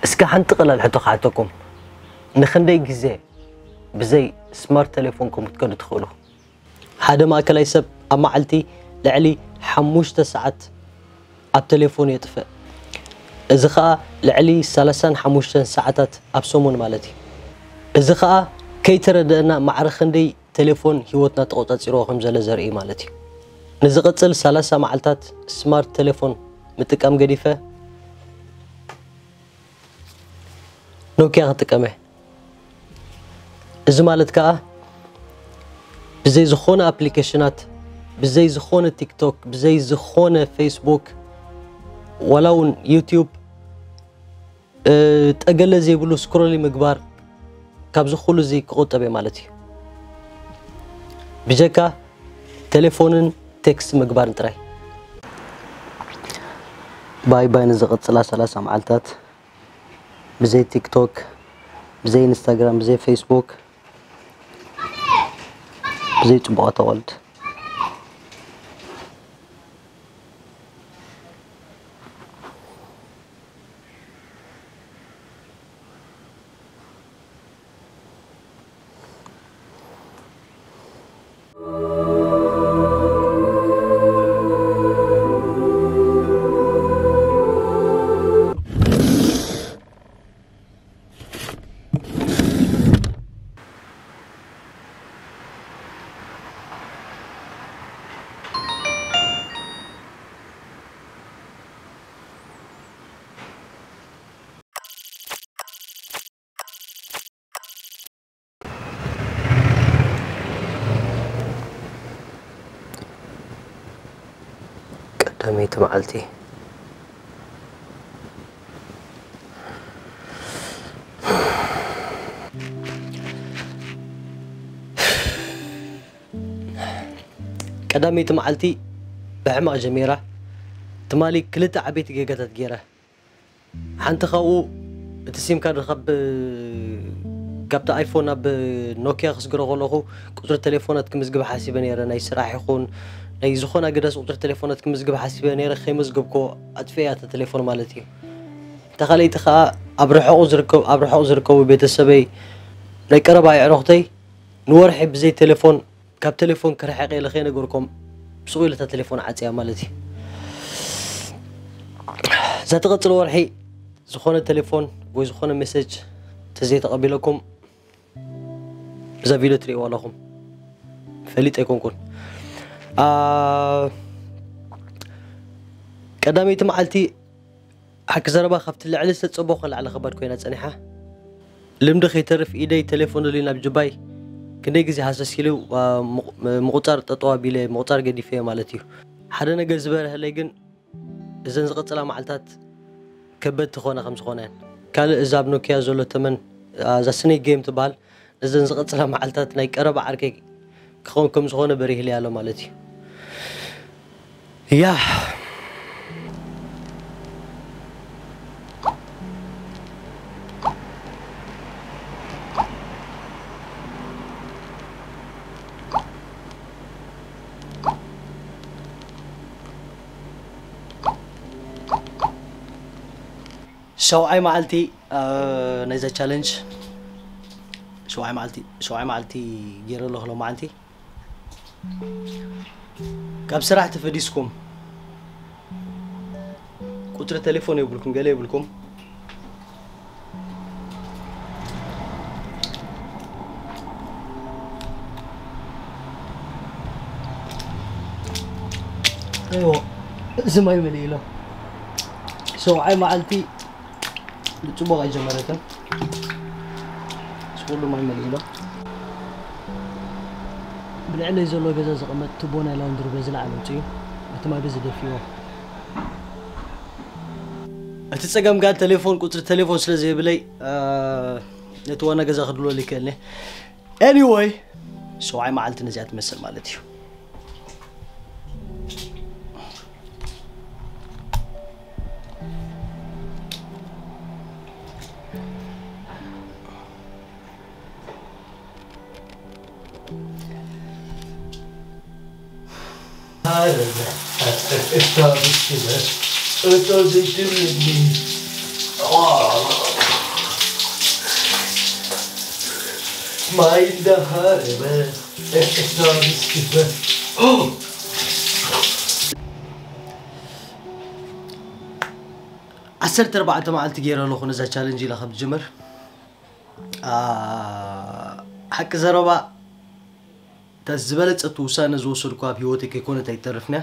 እስከ ሓንቲ ቀላል ሕቶ ክሓተኩም። ንኽንደይ ግዜ ብዘይ ስማርት ቴሌፎንኩም ክትከዱ ትኽእሉ? ሓደ ማእከላይ ሰብ ኣብ መዓልቲ ልዕሊ ሓሙሽተ ሰዓት ኣብ ቴሌፎን የጥፍእ። እዚ ኸኣ ልዕሊ ሰላሳን ሓሙሽተን ሰዓታት ኣብ ሰሙን ማለት እዩ። እዚ ኸኣ ከይተረድአና ማዕረ ክንደይ ቴሌፎን ህይወትና ተቖጻጺርዎ ከም ዘሎ ዘርኢ ማለት እዩ። ንዝቕጽል ሰላሳ መዓልታት ስማርት ቴሌፎን ምጥቃም ገዲፈ ኖኪያ ክጥቀመ። እዚ ማለት ከኣ ብዘይ ዝኾነ ኣፕሊኬሽናት፣ ብዘይ ዝኾነ ቲክቶክ፣ ብዘይ ዝኾነ ፌስቡክ፣ ዋላ እውን ዩቲዩብ፣ እ፣ ጠገለ ዘይብሉ ስክሮል ምግባር፣ ካብዚ ኩሉ እዚ ክቑጠብ እየ ማለት እዩ። ብጀካ ቴሌፎንን ቴክስት ምግባርን ጥራይ። ባይ ባይ ንዝቕጽላ ሰላሳ መዓልታት ብዘይ ቲክቶክ፣ ብዘይ ኢንስታግራም፣ ብዘይ ፌስቡክ፣ ብዘይ ጽቡቓት ኣዋልድ። ቀዳመይቲ መዓልቲ። ቀዳመይቲ መዓልቲ ብሕማቕ ጀሚራ። ትማሊ ክልተ ዓበይቲ ጌጋታት ገይረ። ሓንቲ ካብኡ እቲ ሲም ካርድ ካብ፣ ካብቲ ኣይፎን ናብ ኖኪያ ክስግሮ ከለኹ ቁጽሪ ቴሌፎናት ክምዝግብ ሓሲበ ነይረ። ናይ ስራሕ ይኹን ናይ ዝኾነ ኣገዳሲ ቁጽሪ ቴሌፎናት ክምዝግብ ሓሲበ ነይረ። ከይመዝገብኮ ኣጥፍኤያ እታ ቴሌፎን ማለት እዩ። እታ ካልኣይቲ ከኣ ኣብ ርሑቕ ዝርከቡ፣ ኣብ ርሑቕ ዝርከቡ ቤተሰበይ፣ ናይ ቀረባ ኣዕሩኽተይ ንወርሒ ብዘይ ቴሌፎን፣ ካብ ቴሌፎን ክርሕቕ ኢለ ከይነገርኮም ስቕ ኢለ እታ ቴሌፎን ዓጽያ ማለት እዩ። እዛ ትቐጽል ወርሒ ዝኾነ ቴሌፎን ወይ ዝኾነ ሜሴጅ ተዘይተቐቢለኩም እዛ ቪድዮ ትርእይዋ ኣለኹም። ፈሊጥ ኣይኮንኩን። አ፣ ቀዳመይቲ መዓልቲ ሓቂ ዘረባ ካብቲ ልዕሊ ዝተጸበኹ ላዕሊ ከባድ ኮይና ጸኒሓ። ልምዲ ከይተርፍ ኢደይ ቴሌፎን ደልዩ ናብ ጅባይ ክንደይ ግዜ ሃሰስ ኢሉ፣ ዋ፣ ምቑ-፣ ምቑጻር ጠጠው ኣቢለ ምቑጻር ገዲፈዮ ማለት እዩ። ሓደ ነገር ዝበረሀለይ ግን እዘን ዝቕጽላ መዓልታት ከበድቲ ኮነ ከም ዝኾነ እየን። ካልእ እዛ ኣብ ኖኪያ ዘሎ ተመን፣ አ፣ እዛ ስኔክ ጌም ትበሃል፣ እዘን ዝቕጽላ መዓልታት ናይ ቀረባ ዓርከይ ክኸውን ከም ዝኾነ በሪህለይ ኣሎ ማለት እዩ። ያ። ሸውዓይ መዓልቲ፣ እ፣ ናይዛ ቻለንጅ ሸውዓይ መዓልቲ፣ ሸውዓይ መዓልቲ ገይረ ኣለኹ ሎማዓንቲ። ካብ ስራሕ ተፈዲስኩም፣ ቁጽሪ ቴሌፎን የብልኩም፣ ገለ የብልኩም። እዎ፣ እዚ ማይ መሊእሎ። ሸውዓይ መዓልቲ ብጽቡቕ ኣይጀመረትን። እዚ ኩሉ ማይ መሊእሎ። ብልዕለይ ዘሎ ገዛ ዝቕመጥ ቱቦ ናይ ላውንድሪ በዚ ላዕሊ ኣውጺኡ፣ እቲ ማይ በዚ ደፊእዎ። እቲ ጸገም ጋር ቴሌፎን፣ ቁጽሪ ቴሌፎን ስለ ዘይብለይ፣ እ፣ ነቲ ዋና ገዛ ክድውለሉ ይክእልኒ። ኤኒወይ፣ ሸውዓይ መዓልቲ ነዚኣ ትመስል ማለት እዩ። ማይ እንዳሃረመ ኤርትራ ምስኪበ ዓሰርተ ኣርባዕተ መዓልቲ ገይረ ኣለኹ ነዛ ቻለንጅ ኢላ ካብ ትጅምር። ሓቂ ዘረባ፣ እታ ዝበለጸት ውሳነ ዝወሰድኩ ኣብ ህይወተይ ከይኮነት ኣይትተርፍንያ።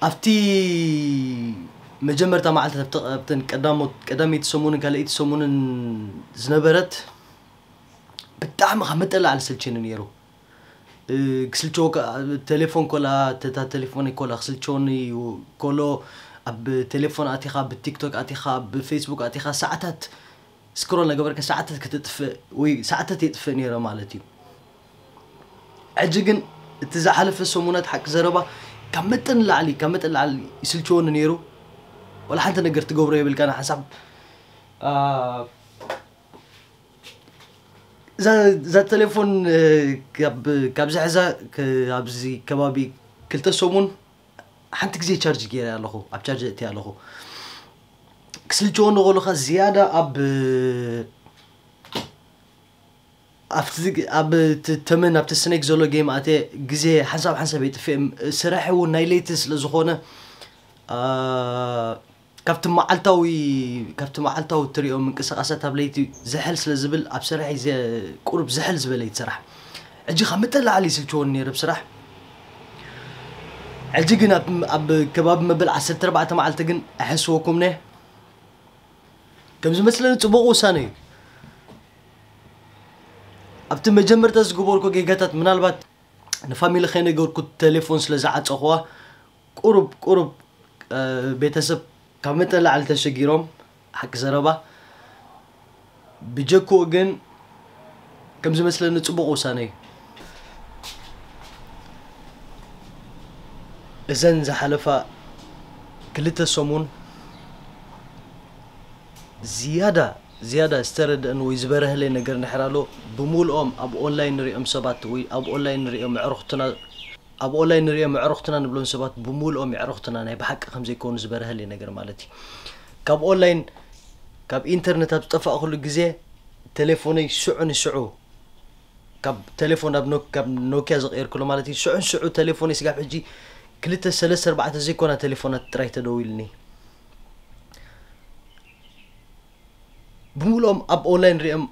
ኣብቲ መጀመርታ መዓልታት ኣብቲ ኣብተን ቀዳሞት ቀዳመይቲ ሰሙንን ካልኣይቲ ሰሙንን ዝነበረት ብጣዕሚ ካብ መጠን ላዕሊ ሰልቸኒ ነይሩ። ክስልቸወካ ቴሌፎን ኮላ ተታ ቴሌፎን ኮላ ክስልቸወኒ እዩ። ኮሎ ኣብ ቴሌፎን ኣቲኻ ብቲክቶክ ኣቲኻ ብፌስቡክ ኣቲኻ ሰዓታት ስክሮል ነገበርካ ሰዓታት ክትጥፍእ ወይ ሰዓታት የጥፍእ ነይረ ማለት እዩ። ሕጂ ግን እቲ ዝሓለፈ ሰሙናት ሓቂ ዘረባ ካብ መጠን ላዕሊ ካብ መጠን ላዕሊ ይስልቸወኒ ነይሩ። ወላ ሓንቲ ነገር ትገብሮ የብልካ ንሓሳብ እዛ ቴሌፎን ካብ ዝሕዛ ኣብዚ ከባቢ ክልተ ሰሙን ሓንቲ ግዜ ቻርጅ ገይረ ኣለኹ ኣብ ቻርጅ እቲ ኣለኹ ክስልቸወ ንኸሉኻ ዝያዳ ኣብ ኣብቲ ኣብ ተመን ኣብቲ ስኔክ ዘሎ ጌም ኣተ ግዜ ሓንሳብ ሓንሳብ የጥፍእ ስራሕ እውን ናይ ለይቲ ስለ ዝኾነ ካብቲ መዓልታዊ ካብቲ መዓልታዊ ትሪኦ ምንቅስቃሳት ኣብ ለይቲ ዝሕል ስለ ዝብል ኣብ ስራሕ ቁሩብ ዝሕል ዝበለ ይትስራሕ። ሕጂ ካብ መጠን ላዕሊ ይስልችወኒ ነይረ ብስራሕ። ሕጂ ግን ኣብ ከባቢ መበል ዓሰርተ ኣርባዕተ መዓልቲ ግን ኣሕስወኩም ነ ከም ዝመስለኒ ፅቡቕ ውሳነ እዩ። ኣብቲ መጀመርታ ዝገበርኩ ጌጋታት ምናልባት ንፋሚሊ ከይነገርኩ ቴሌፎን ስለ ዝዓፀኹዋ ቁሩብ ቁሩብ ቤተሰብ ካብ መጠን ላዕሊ ተሸጊሮም ሓቂ ዘረባ ብጀክኡ ግን ከም ዝመስለኒ ፅቡቕ ውሳነ እዩ። እዘን ዝሓለፋ ክልተ ሰሙን ዝያዳ ዝያዳ ዝተረደአን ወይ ዝበረህለይ ነገር ንሕር ኣሎ። ብምልኦም ኣብ ኦንላይን ንሪኦም ሰባት ወይ ኣብ ኦንላይን ንሪኦም ኣዕሩኽትና ኣብ ኦንላይን ንሪኦም ኣዕሩኽትና ንብሎም ሰባት ብምልኦም ኣዕሩኽትና ናይ ብሓቂ ከም ዘይኮኑ ዝበረህለይ ነገር ማለት እዩ። ካብ ኦንላይን ካብ ኢንተርነት ኣብ ዝጠፋእኩሉ ግዜ ቴሌፎነይ ሽዑ ንሽዑ ካብ ቴሌፎን ናብ ኖ- ካብ ኖኪያ ዝቀየርኩሉ ማለት እዩ። ሽዑ ንሽዑ ቴሌፎነይ ስጋብ ሕጂ ክልተ ሰለስተ ኣርባዕተ ዘይኮና ቴሌፎናት ጥራይ ተደዊልኒ። ብምልኦም ኣብ ኦንላይን ሪኦም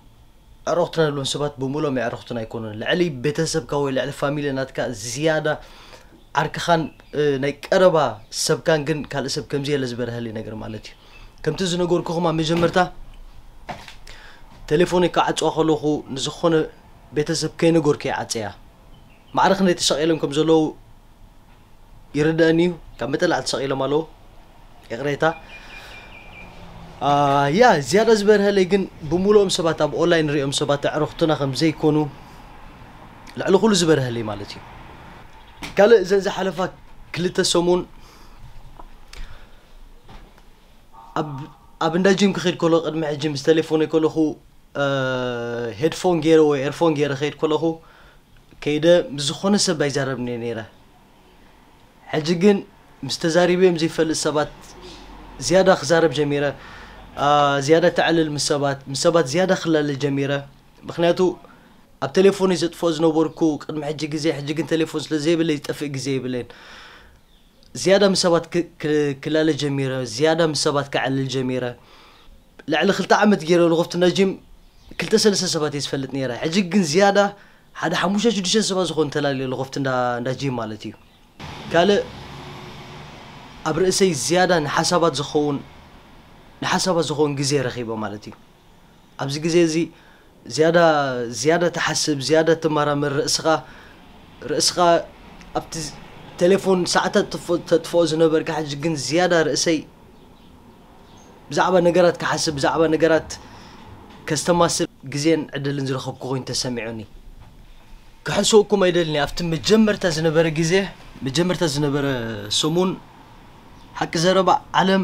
ኣዕሩኽትና ንብሎም ሰባት ብምልኦም ኣዕሩኽትና ኣይኮኑን። ልዕሊ ቤተሰብካ ወይ ልዕሊ ፋሚሊ ናትካ ዝያዳ ዓርክኻን ናይ ቀረባ ሰብካን ግን ካልእ ሰብ ከምዚ የለ ዝበርሀሊ ነገር ማለት እዩ። ከምቲ ዝነገርኩኹም ኣብ መጀመርታ ቴሌፎነይ ክዓፅዋ ከለኹ ንዝኾነ ቤተሰብ ከይነገርኩ እየ ዓፀያ። ማዕረ ክንደይ ተሻቒሎም ከም ዘለዉ ይርደአኒ እዩ። ካብ መጠን ላዕሊ ተሻቒሎም ኣለዉ። ይቕሬታ። ያ ዝያዳ ዝበርሀለይ ግን ብምልኦም ሰባት ኣብ ኦንላይን ንሪኦም ሰባት ኣዕሩኽትና ከም ዘይኮኑ ልዕሊ ኩሉ ዝበርሀለይ ማለት እዩ። ካልእ እዘን ዝሓለፋ ክልተ ሰሙን ኣብ እንዳ ጂም ክኸይድ ከሎ ቅድሚ ሕጂ ምስ ተሌፎነይ ከለኹ ሄድፎን ገይረ ወይ ኤርፎን ገይረ ከይድ ከለኹ ከይደ ምስ ዝኾነ ሰብ ኣይዛረብን እየ ነይረ። ሕጂ ግን ምስ ተዛሪበዮም ዘይፈልጥ ሰባት ዝያዳ ክዛረብ ጀሚረ። ዝያዳ ተዕልል ምስ ሰባት ምስ ሰባት ዝያዳ ክላለ ጀሚረ። ምክንያቱ ኣብ ቴሌፎን ዘጥፍኦ ዝነበርኩ ቅድሚ ሕጂ ግዜ ሕጂ ግን ቴሌፎን ስለ ዘይብለይ ዝጠፍእ ግዜ የብለይን። ዝያዳ ምስ ሰባት ክላለ ጀሚረ። ዝያዳ ምስ ሰባት ክዕልል ጀሚረ። ልዕሊ ክልተ ዓመት ገይረ ንኮፍቲ እንዳ ጂም ክልተ ሰለስተ ሰባት እየ ዝፈልጥ ነይረ። ሕጂ ግን ዝያዳ ሓደ ሓሙሽተ ሽዱሽተ ሰባት ዝኾኑ ተላልየ ንኮፍቲ እንዳ ጂም ማለት እዩ። ካልእ ኣብ ርእሰይ ዝያዳ ንሓሳባት ዝኸውን ንሓሳባት ዝኸውን ግዜ ረኺበ ማለት እዩ። ኣብዚ ግዜ እዚ ዝያዳ ዝያዳ ትሓስብ ዝያዳ ትመራመር ርእስኻ ርእስኻ ኣብቲ ቴሌፎን ሰዓታት ተጥፍኦ ዝነበርካ ሕጂ ግን ዝያዳ ርእሰይ ብዛዕባ ነገራት ክሓስብ ብዛዕባ ነገራት ከስተማስል ግዜን ዕድልን ዝረኸብኩ ኮይኑ ተሰሚዑኒ። ክሕስወኩም ኣይደልኒ ኣብቲ መጀመርታ ዝነበረ ግዜ መጀመርታ ዝነበረ ሰሙን ሓቂ ዘረባ ዓለም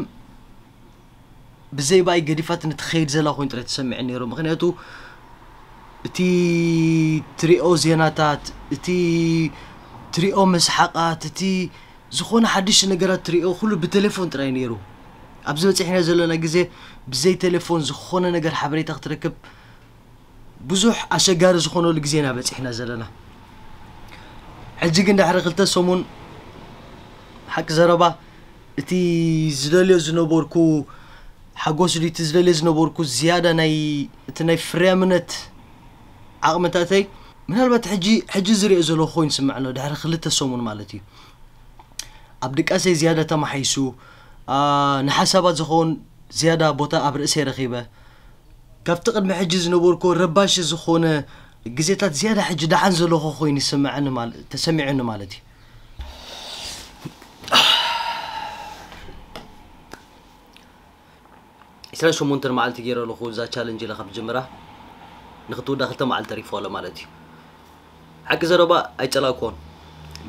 ብዘይ ባይ ገዲፋት ንትኸይድ ዘላ ኮይኑ ጥራይ ተሰሚዐ ነይሩ። ምክንያቱ እቲ ትሪኦ ዜናታት እቲ ትሪኦ መስሓቃት እቲ ዝኾነ ሓድሽ ነገራት ትሪኦ ኩሉ ብቴሌፎን ጥራይ ነይሩ። ኣብዚ በፂሕና ዘለና ግዜ ብዘይ ቴሌፎን ዝኾነ ነገር ሓበሬታ ክትረክብ ብዙሕ ኣሸጋሪ ዝኾነሉ ግዜ ኢና በፂሕና ዘለና። ሕጂ ግን ድሕሪ ክልተ ሰሙን፣ ሓቂ ዘረባ፣ እቲ ዝደልዮ ዝነበርኩ ሓጎስ ድዩ፣ እቲ ዝደልዮ ዝነበርኩ ዝያዳ ናይ፣ እቲ ናይ ፍርያምነት ዓቕምታተይ ምናልባት ሕጂ፣ ሕጂ ዝሪኦ ዘለኹ ኮይኑ ይስምዕ ኣሎ፣ ድሕሪ ክልተ ሰሙን ማለት እዩ። ኣብ ድቃሰይ ዝያዳ ተማሓይሱ፣ ንሓሳባት ዝኸውን ዝያዳ ቦታ ኣብ ርእሰይ ረኺበ። ካብቲ ቅድሚ ሕጂ ዝነበርኩ ረባሺ ዝኾነ ግዜታት ዝያዳ ሕጂ ደሓን ዘለኹ ኮይኑ ይስምዐኒ ማለ-፣ ተሰሚዑኒ ማለት እዩ። ዕስራን ሸሞንተን መዓልቲ ገይረ ኣለኹ እዛ ቻለንጅ ኢለ ካብ ዝጅምራ። ንክትውዳ ክልተ መዓልቲ ተሪፎ ኣሎ ማለት እዩ። ሓቂ ዘረባ ኣይጸላእኩዎን።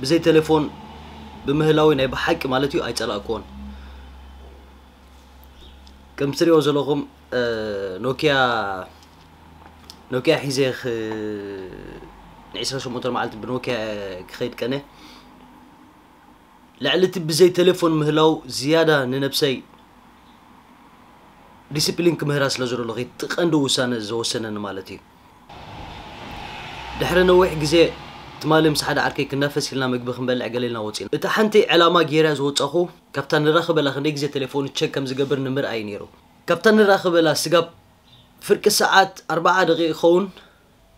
ብዘይ ቴሌፎን ብምህላዊ ናይ ብሓቂ ማለት እዩ ኣይጸላእኩዎን። ከም ትሪኦ ዘለኹም፣ እ፣ ኖኪያ፣ ኖኪያ ሒዘ ክ-፣ ን ዕስራን ሸሞንተን መዓልቲ ብኖኪያ ክኸይድ ቀነ። ልዕሊ እቲ ብዘይ ቴሌፎን ምህላው ዝያዳ ንነብሰይ ዲሲፕሊን ክምህራ ስለ ዝደለኹ እቲ ቀንዲ ውሳነ ዘወሰነኒ ማለት እዩ። ድሕሪ ነዊሕ ግዜ ትማሊ ምስ ሓደ ዓርከይ ክናፈስ ኢልና ምግቢ ክንበልዕ ገለ ኢልና ወፂና። እታ ሓንቲ ዕላማ ገይራ ዝወፃኹ ካብታ ንራኸበላ ክንደይ ግዜ ቴሌፎን ቸክ ከም ዝገብር ንምርኣይ ነይሩ። ካብታ ንራኸበላ ስጋብ ፍርቂ ሰዓት ኣርባዓ ደቂቕ ይኸውን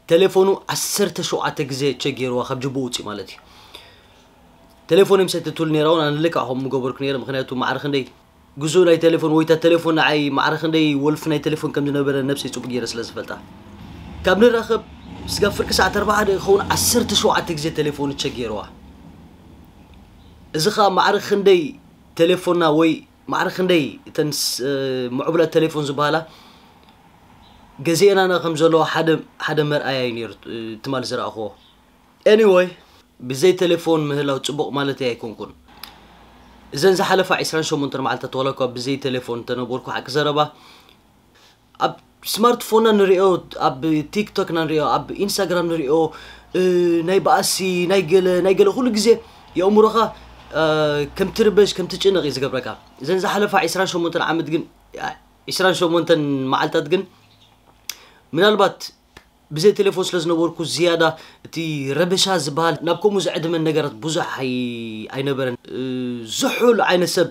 ቴሌፎኑ ዓሰርተ ሸውዓተ ግዜ ቸክ ገይርዋ ካብ ጅቡኡ ውፅእ ማለት እዩ። ቴሌፎን ምሰተትሉ ነይራ እውን ኣነ ልክዕ ከምኡ ምገበርኩ ነይረ። ምኽንያቱ ማዕረ ክንደይ ግዙእ ናይ ቴሌፎን ወይ እታ ቴሌፎን ንዓይ ማዕረ ክንደይ ወልፊ ናይ ቴሌፎን ከም ዝነበረ ነብሰይ ጽቡቅ ገይረ ስለ ዝፈልጣ። ካብ ንራኸብ ስጋብ ፍርቂ ሰዓት ኣርባዓ ደቂቕ ክኸውን ዓሰርተ ሸውዓተ ግዜ ቴሌፎን ቸክ ገይርዋ። እዚ ኸኣ ማዕረ ክንደይ ቴሌፎንና ወይ ማዕረ ክንደይ እተን ስ-፣ ምዕቡላት ቴሌፎን ዝበሃላ ገዚአናና ከም ዘለዎ ሓደ፣ ሓደ መርኣያ እዩ ነይሩ፣ እ፣ ትማሊ ዝረኣኽዎ። ኤኒወይ፣ ብዘይ ቴሌፎን ምህላው ጽቡቕ ማለተይ ኣይኮንኩን። እዘን ዝሓለፋ ዕስራን ሸሞንተን መዓልታት ዋላ እኳ ብዘይ ቴሌፎን እንተነበርኩ፣ ሓቂ ዘረባ፣ ኣብ ስማርትፎንና ንሪኦ፣ ኣብ ቲክቶክና ንሪኦ፣ ኣብ ኢንስታግራም ንሪኦ፣ እ፣ ናይ ባእሲ፣ ናይ ገለ፣ ናይ ገለ፣ ኩሉ ግዜ የእምሮኻ፣ እ፣ ከም ትርበሽ፣ ከም ትጭነቕ እዩ ዝገብረካ። እዘን ዝሓለፋ ዕስራን ሸሞንተን ዓመት ግን፣ ያ፣ ዕስራን ሸሞንተን መዓልታት ግን፣ ምናልባት ብዘይ ቴሌፎን ስለ ዝነበርኩ ዝያዳ እቲ ረበሻ ዝበሃል ናብ ከምኡ ዘዕድመን ነገራት ብዙሕ ኣይ-፣ ኣይነበረን። እ፣ ዝሑል ዓይነት ሰብ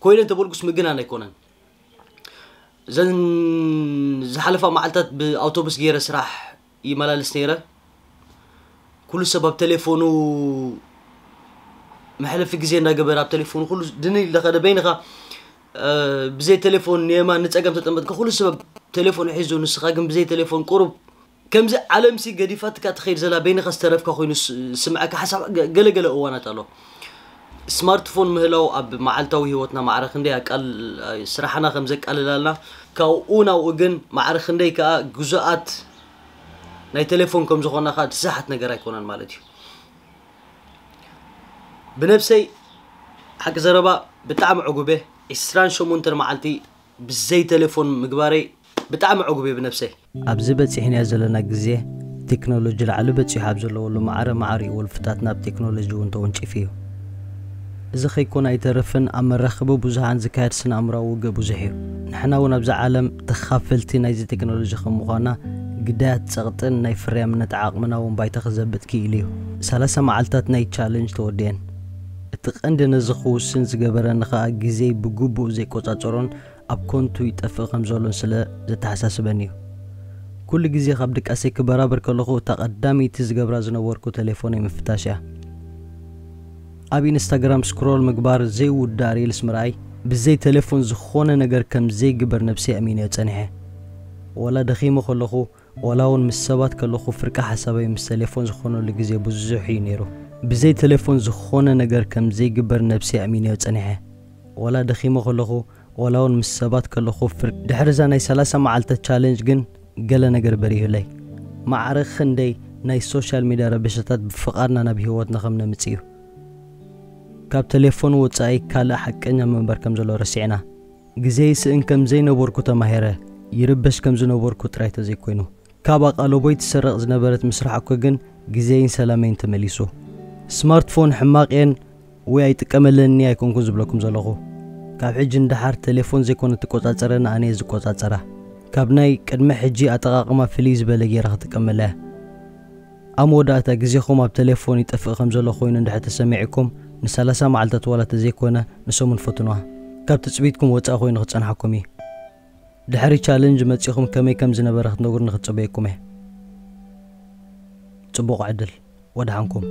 ኮይነ እንተበልኩስ ምግናን ኣይኮነን። እዘን ዝሓለፋ መዓልታት ብኣውቶቡስ ገይረ ስራሕ ይመላለስ ነይረ። ኩሉ ሰብ ኣብ ቴሌፎኑ መሕለፊ ግዜ እናገበረ ኣብ ቴሌፎኑ ኩሉ ድንል ኢለ ከደ በይንኻ፣ እ፣ ብዘይ ቴሌፎን ንየማን ንጸገም ተጠመጥካ ኩሉ ሰብ ኣብ ቴሌፎኑ ሒዙ ንስኻ ግን ብዘይ ቴሌፎን ቁሩብ ከምዚ ዓለምሲ ገዲፋትካ ትኸይድ ዘላ በይንኻ ዝተረፍካ ኮይኑ ስ-፣ ስምዐካ ሓሳብ ገ-፣ ገለገለ እዋናት ኣሎ። ስማርትፎን ምህላው ኣብ መዓልታዊ ህይወትና ማዕረ ክንደይ ኣቃል-፣ ስራሕና ከም ዘቃልላልና ካብኡ ናብኡ ግን ማዕረ ክንደይ ከኣ ግዙኣት ናይ ቴሌፎን ከም ዝኾንና ከኣ ዝሰሓት ነገር ኣይኮነን ማለት እዩ። ብነብሰይ ሓቂ ዘረባ ብጣዕሚ ዕጉብ እየ። ዕስራን ሸሞንተን መዓልቲ ብዘይ ቴሌፎን ምግባረይ ብጣዕሚ ዕጉብ እየ ብነብሰይ። ኣብዚ በጺሕናዮ ዘለና ግዜ ቴክኖሎጂ ላዕሊ በጺሑ ኣብ ዘለወሉ ማዕረ ማዕሪኡ ወልፍታትና ኣብ ቴክኖሎጂ እውን ተወንጪፉ እዩ። እዚ ከይኮነ ኣይተርፍን ኣብ መራኸቢ ብዙሃን ዝካየድ ስነ ኣእምራዊ ውግእ ብዙሕ እዩ። ንሕና እውን ኣብዛ ዓለም ተኻፈልቲ ናይዚ ቴክኖሎጂ ከም ምዃና ግዳያት ጸቕጥን ናይ ፍርያምነት ዓቕምና እውን ባይታ ክዘብጥ ክኢሉ እዩ። ሰላሳ መዓልታት ናይ ቻለንጅ ተወዲአን። እቲ ቀንዲ ነዚ ክውስን ዝገበረኒ ከኣ ግዜይ ብግቡእ ዘይቆጻጸሮን ኣብ ኮንቱ ይጠፍእ ከም ዘሎን ስለ ዘተሓሳስበኒ እዩ። ኩሉ ግዜ ካብ ድቃሰይ ክበራበር ከለኹ እታ ቀዳመይቲ ዝገብራ ዝነበርኩ ቴሌፎነይ ምፍታሽ እያ። ኣብ ኢንስታግራም ስክሮል ምግባር ዘይውዳእ ሪልስ ምርኣይ ብዘይ ቴሌፎን ዝኾነ ነገር ከም ዘይግበር ነብሰይ ኣሚነዮ ጸኒሐ። ወላ ደኺመ ከለኹ፣ ወላ እውን ምስ ሰባት ከለኹ ፍርቂ ሓሳበይ ምስ ቴሌፎን ዝኾነሉ ግዜ ብዙሕ እዩ ነይሩ። ብዘይ ቴሌፎን ዝኾነ ነገር ከም ዘይግበር ነብሰይ ኣሚነዮ ጸኒሐ። ወላ ደኺመ ከለኹ፣ ወላ እውን ምስ ሰባት ከለኹ ፍር-፣ ድሕሪ እዛ ናይ ሰላሳ መዓልታት ቻለንጅ ግን ገለ ነገር በሪሁለይ። ማዕረ ክንደይ ናይ ሶሻል ሚድያ ረበሻታት ብፍቓድና ናብ ህይወትና ከም ነምጽእ እዩ። ካብ ቴሌፎን ወጻኢ ካልእ ሓቀኛ መንበር ከም ዘሎ ረሲዕና። ግዜ ይስእን ከም ዘይነበርኩ ተማሂረ፣ ይርበሽ ከም ዝነበርኩ ጥራይ ተዘይኮይኑ። ካብ ኣቓልቦይ ትሰረቕ ዝነበረት ምስ ረሓቕኩ ግን ግዜይን ሰላመይን ተመሊሱ። ስማርትፎን ሕማቕ እየን ወይ ኣይጥቀመለን'የ ኣይኮንኩን ዝብለኩም ዘለኹ። ካብ ሕጂ ንደሓር ቴሌፎን ዘይኮነ ትቆጻጸረና፣ ኣነ እየ ዝቆጻጸራ። ካብ ናይ ቅድሚ ሕጂ ኣጠቓቕማ ፍልይ ዝበለ ገይረ ክጥቀመላ እየ። ኣብ መወዳእታ ግዜኹም ኣብ ቴሌፎን ይጠፍእ ከም ዘሎ ኮይኑ እንድሕር ተሰሚዕኩም፣ ንሰላሳ መዓልታት ዋላ ተዘይኮነ ንሰሙን ፈትኑዋ። ካብ ትጽቢትኩም ወጻኢ ኮይኑ ክጸንሓኩም እዩ። ድሕሪ ቻለንጅ መጺኹም ከመይ ከም ዝነበረ ክትነግሩኒ ክጽበየኩም እየ። ጽቡቕ ዕድል። ወድሓንኩም።